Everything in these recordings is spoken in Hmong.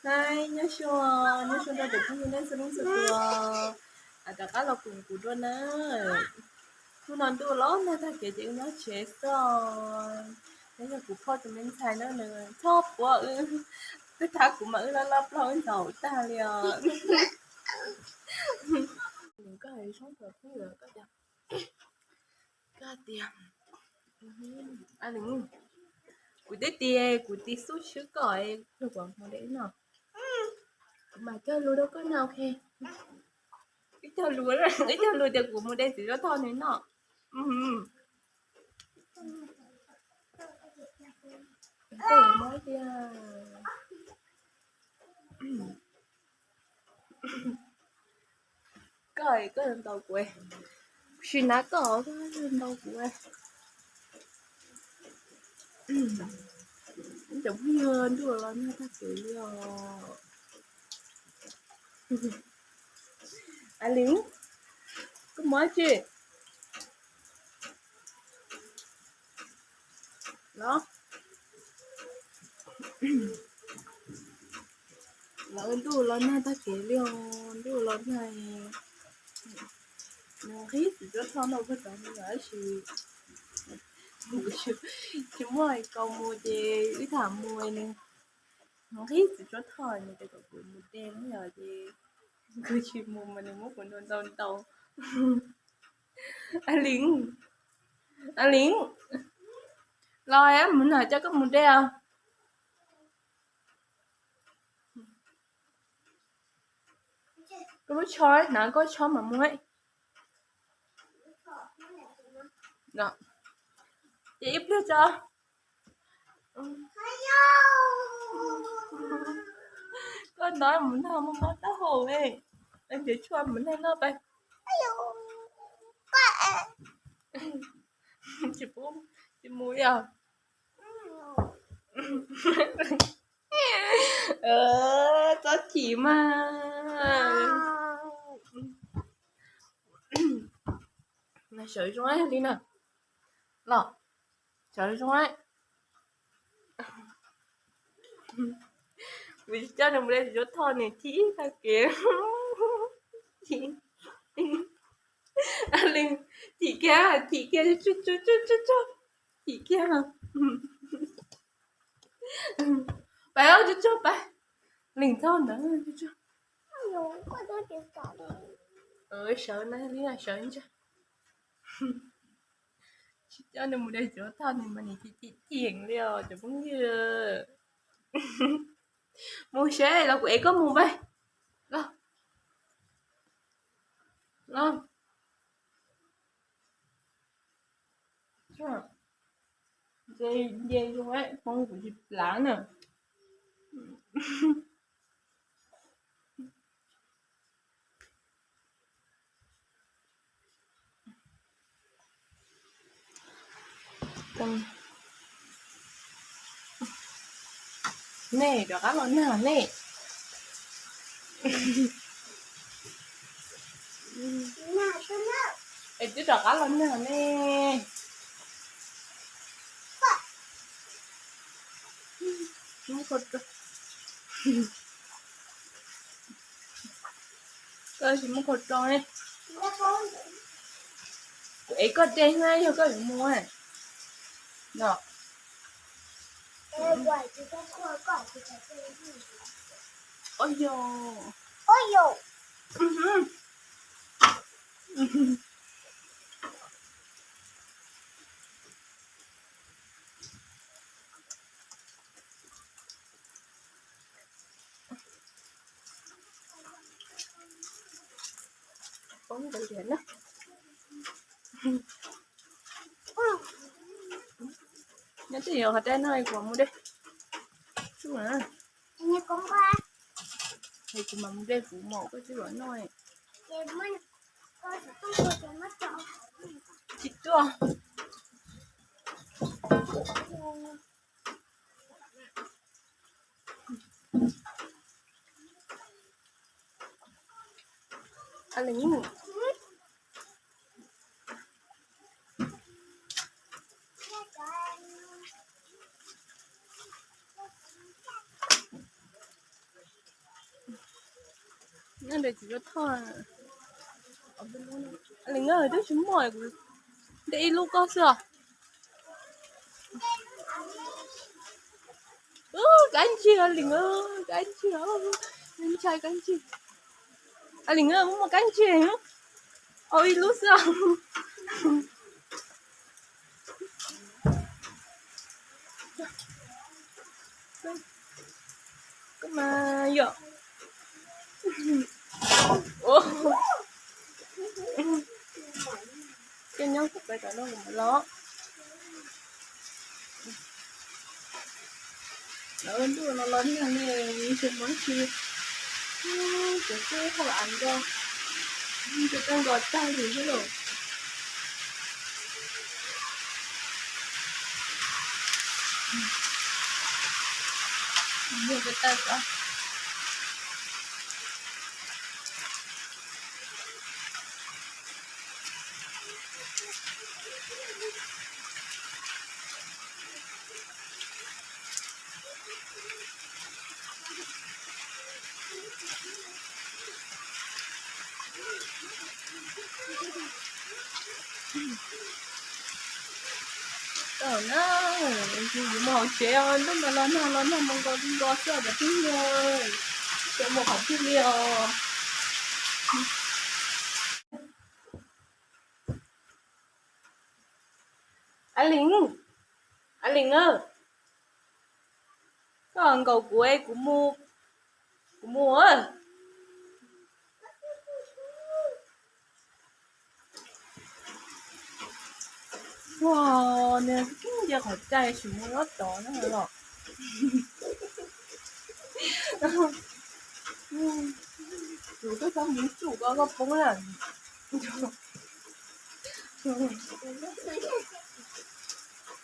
Hais nyob zoo, nyob zoo rau cov phooj ywg nej txhua leej txhua tus, rov qab los koom kuv dua na. Hnub no ntuj los nag tag kev ces wb nyob tsev xwb. Nyob yog kuv phauj tus me ntxhais no nws txhob puab wb, twb thab kuv mas wb loj loj plaub wb ntxaus tag li os. Koj hais zoo rau phooj ywg koj tias, koj tias, kuv twb tias kuv tis xub swb koj, luag kuv mus de no, kuv mam cog lus rau koj no, ok. Wb cog lus, wb cog lus tias kuv mus de txiv tsov thoj nws noj. Koj, koj ntaus kuv, sim na koj, koj ntaus kuv. Cov phooj ywg, ntuj los nag tag kev li os. A Lis, koj mus dab tsi? Los, los ntuj los nag tag kev li os, ntuj los nag, nws nqhis txiv tsov thoj noj kawg cov me nyuam tab sis tsis muaj kau mus ces wb tham mus, nws nqhis txiv tsov thoj nws tias kom kuv mus de no yog ces kuv tsis mus mas nws muab kuv ntaus ntaus ntaus. A Lis, A Lis, los mus no coj koj mus de os. Koj lub tsho, hnav koj tsho mam mus. Ces ib pliag tso. Koj hnov mus nag muaj mob taub hau ne, nrhiav tshuaj mus nag noj pais. Tsis pub, tsis mus li os. Txhob chim mas. Sawv zoo li na. Los, sawv zoo. Kuv tsis coj nws mus de txiv tsov thoj nws thib tag kev. Li, chim kiag, chim kiag, chim kiag. Pais, tsuag tsuag pais. Leej txog ntawd, tsuag tsuag. Sawv na, li na sawv ntsa. Tsis coj nws mus de txiv tsov thoj nws mas nws chim chim heev li os cov phooj ywg. Mus seb los kuv ev koj mus pais. Los, los. Nce, nce zoo, poob kuv tsis plav na. Nej rov qab los nag ne. Es twb rov qab los nag ne. Koj tsis muaj qhov rau ne. Kuv ev koj de na yog koj yuav mus no. Ua yog. Poob ntawd tiag na. Nyob twj ywm qhov dej no kuv mus de. Tsuj na. Es kuv mam mus de kuv mom koj twb los noj. Tsis tuaj. Nyob ntawm txiv Zab Thoj. Lis, twb tsis muaj, kuv de ib lub koj xwb os. Kab ntsig, Lis, kab ntsig, ntshai kab ntsig. Lis, muaj kab ntsig, au ib lub xwb os. Koj mas yom. Koj nyob kuv pais tom no kuv mam los. Lawv ntuj no los niag li tsis muaj tsi, ces twb hau av nco, nco koj nkaus tag li xwb lauj. Yog peb tawm os. Tau na, yus mus hauv tsev os, ntuj no los nag los nag mus nkaus li nkaus xwb os cov phooj ywg, tseem mus qhov twg li os. A Lis, A Lis na, koj nkaum kuv es kuv mus, kuv mus. Ua, nws nce qhov cai tsis muaj ob tod na los. Kuv twb txhob mus tsuj koj, koj poob na.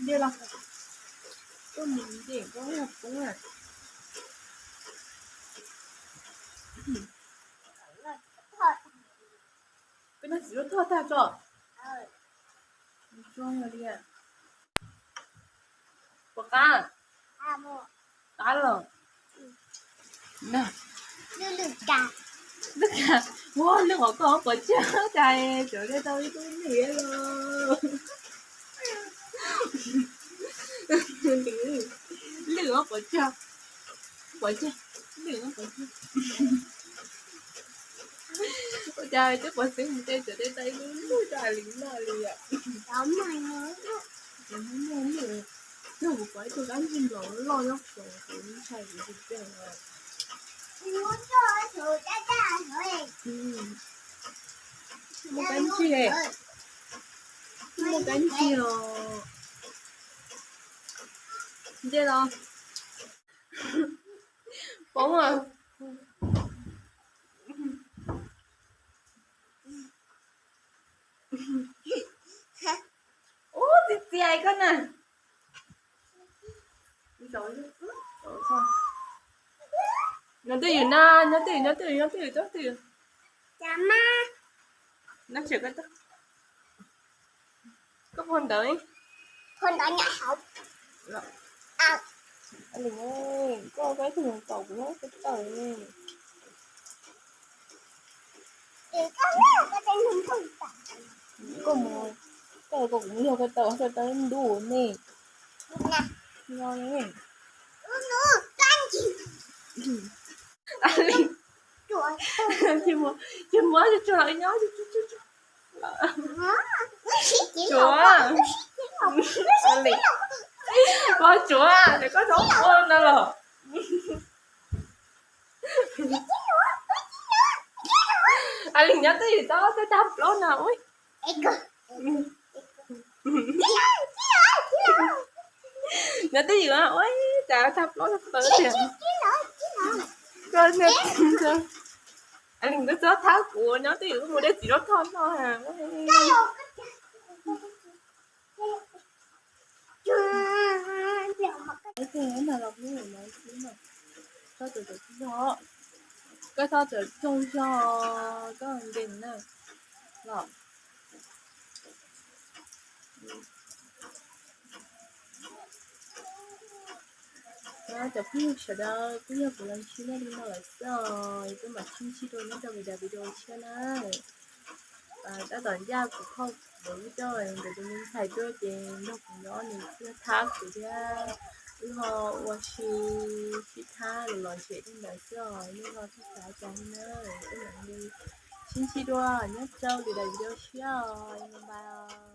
Nce los, koj mus nce koj yog poob na. Koj noj txiv Zab Thoj tag tso. Puas qab? Qab los. Ua, lwj qhov koj pov tseg cas, cov li tau ib tug lwj los. Lwj pov tseg, pov tseg, lwj pov tseg. Ua cas twb pov xeeb mus ces cov li tau ib tug lwj rau Lis noj li yom. Yog kuv pom ib tug kab ntsig nplaum loj nyob saum kuv ntshai kuv tsis tsees. Muaj kab ntsig, muaj kab ntsig os. Nce los. Poob os. Ub, txiv txias koj na. Nyob twj ywm na, nyob twj ywm, nyob twj ywm, nyob twj ywm, nyob twj ywm. Koj puag ntawd, puag ntawd nyob hauv. Koj, koj ib tug hluas nraug kuv nyob ko taw. Koj mus, koj, koj mus yog ko taw, ko taw ntuj ne. Nyob ne. Ces muab tsuag los nyob. Tsuav, Lis, koj tsuav, ces koj txhob ua no los. A Lis nyob twj ywm txhob tag plaub no ub. Nyob twj ywm ua cas tag plaub no tawv tiag. Koj, A Lis twb txhob thab kuv, nyob twj ywm kuv mus de txiv Zab Thoj noj. Koj txhob tawm tsoog zog, koj nkees na los. Cov phooj ywg sawv daws, kuj yog kuv los ntsib nej li no lawm xwb os, peb mam sib ntsib dua nyob rau video tshiab na. Tab tom ncaj kuv phauj, kuv lub rau nkawd tus me ntxhais tuaj ces nrog kuv nyob, nws tuaj thab kuv thiab, wb ho ua si sib thab los los zem tej ntawd xwb os, nej ho txhob xav cas li na. Peb mam li sib ntsib dua nyob rau lwm daim video tshiab os, bye bye.